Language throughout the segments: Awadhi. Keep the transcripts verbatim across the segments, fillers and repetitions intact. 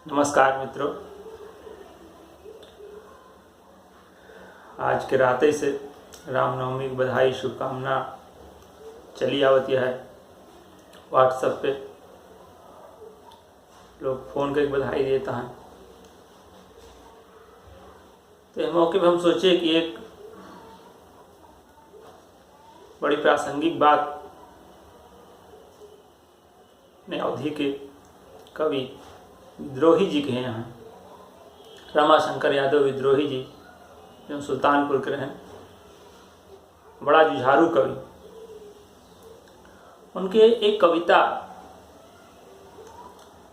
नमस्कार मित्रों, आज के राते से रामनवमी की बधाई, शुभकामना चली आवत है। WhatsApp पे लोग फोन करके बधाई देता है। तो इस मौके पे हम सोचे कि एक बड़ी प्रासंगिक बात ने अवधी के कवि विद्रोही जी कहे हैं। रमाशंकर यादव विद्रोही जी, जो सुल्तानपुर के रहें, बड़ा जुझारू कवि, उनके एक कविता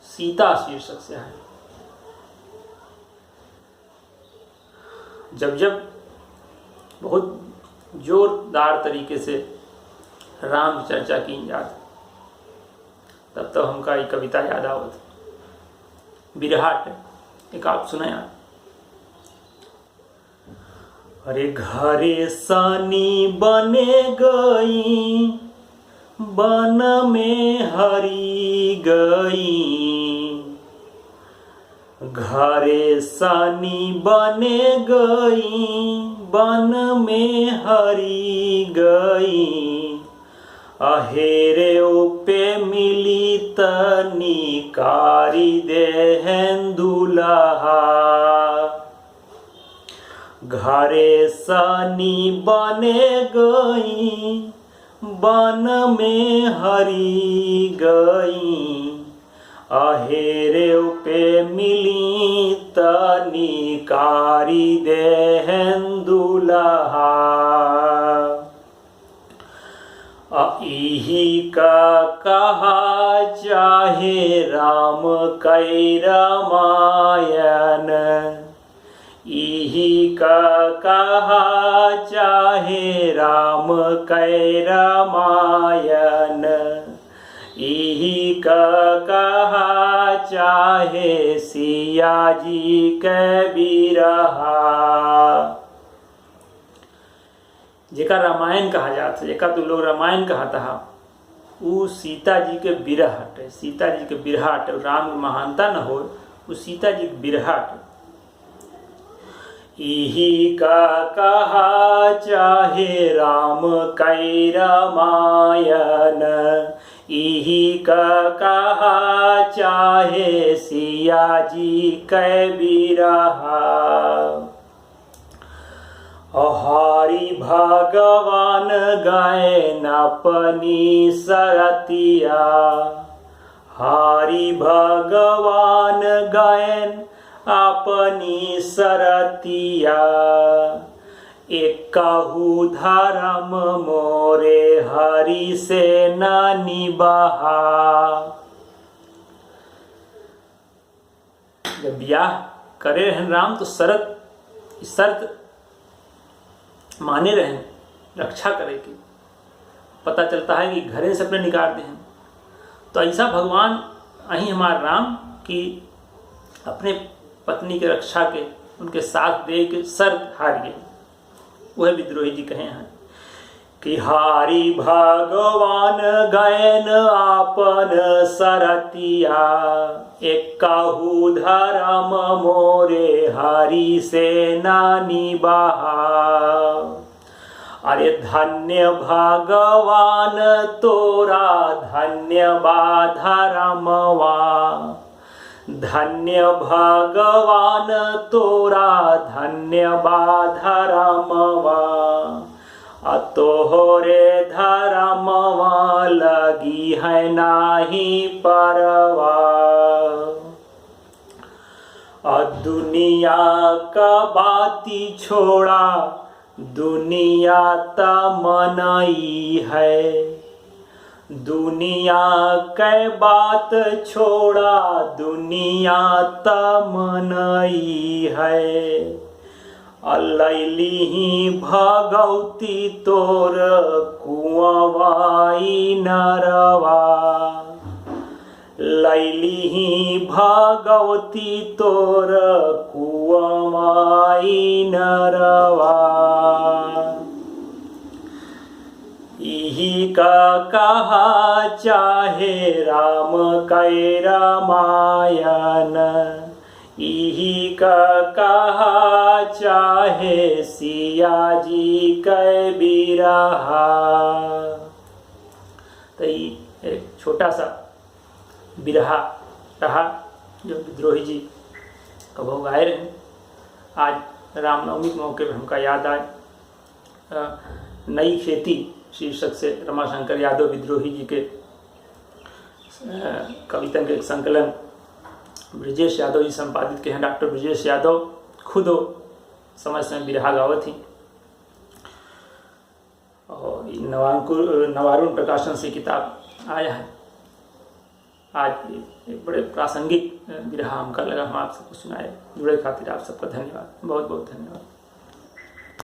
सीता शीर्षक से है। जब जब बहुत जोरदार तरीके से राम की चर्चा की जात, तब तो हमका ये कविता याद आवत। बिरहाट एक आप सुने यार। अरे घरे सानी बने गई, बन में हरी गई। घरे सानी बने गई, बन में हरी गई। अहेरे ओपे मिली तनी कारी देहेन दुलहा। घरे सानी बने गई, बन में हरी गई। अहेरे ओपे मिली तनी कारी देहेन दुलहा। आ इही का कहा चाहे राम कै रामायण। इही का कहा चाहे राम कै रामायण। इही का कहा चाहे सिया जी कै बिरहा। जेका रामायण कहा जात है, जेका तू लोग रामायण कहत हा, ऊ सीता जी के बिरह हटे, सीता जी के बिरहा हटे, राम के महानता न होय, ऊ सीता जी के बिरहा हटे। इही का कहा चाहे राम कै रामायण, इही का कहा चाहे सिया जी कै बिरहा। हरि भगवान गएन अपनी सरतिया, हरि भगवान गएन अपनी सरतिया। एकहु धरम मोरे हरि से न निबहा। जब बियाह करे रहन राम तो शरत, शर्त माने रहन रक्षा करे के। पता चलता है कि घरे से अपने निकाल देहन। तो ऐसा भगवान अही हमार राम कि अपने पत्नी के रक्षा के, उनके साथ दे के शर्त हार गए। वह विद्रोही जी कहे हैं कि हरि भगवान गएन आपन सरतिया, एकहु धरम मोरे हरि से न निबहा। अरे धन्य भगवान तोरा, धन्य बा धरमवा। धन्य भगवान तोरा, धन्य बा धरमवा। आ तोहरे धरमवा लगी है नाही परवा। आ दुनिया का बाती छोड़ा, दुनिया त मनई है। दुनिया कै बात छोड़ा, दुनिया त मनई है। आ लैली ही भगौती तोर कुआवाई नरवा। लैली ही भगौती तोर कुआवाई नरवा। इही का कहा चाहे राम कै रामायण, इही का कहा चाहे सिया जी कै बिरहा। तो ई एक छोटा सा बिरहा रहा जो विद्रोही जी कबो गाए रहे। आज रामनवमी के मौके पे हमका याद आए। अ, नई खेती शीर्षक से रमाशंकर यादव विद्रोही जी के, अ, कवितन के एक संकलन ब्रजेश यादव जी संपादित के हैं। डॉक्टर ब्रजेश यादव खुद वो समय समय बिरहा गावत ही। और ई नवांकुर, नवारुण प्रकाशन से किताब आया है। आज एक बड़े प्रासंगिक बिरहा हमका लगा, हम आप सबको सुनाए। जुड़े खातिर आप सबका धन्यवाद, बहुत बहुत धन्यवाद।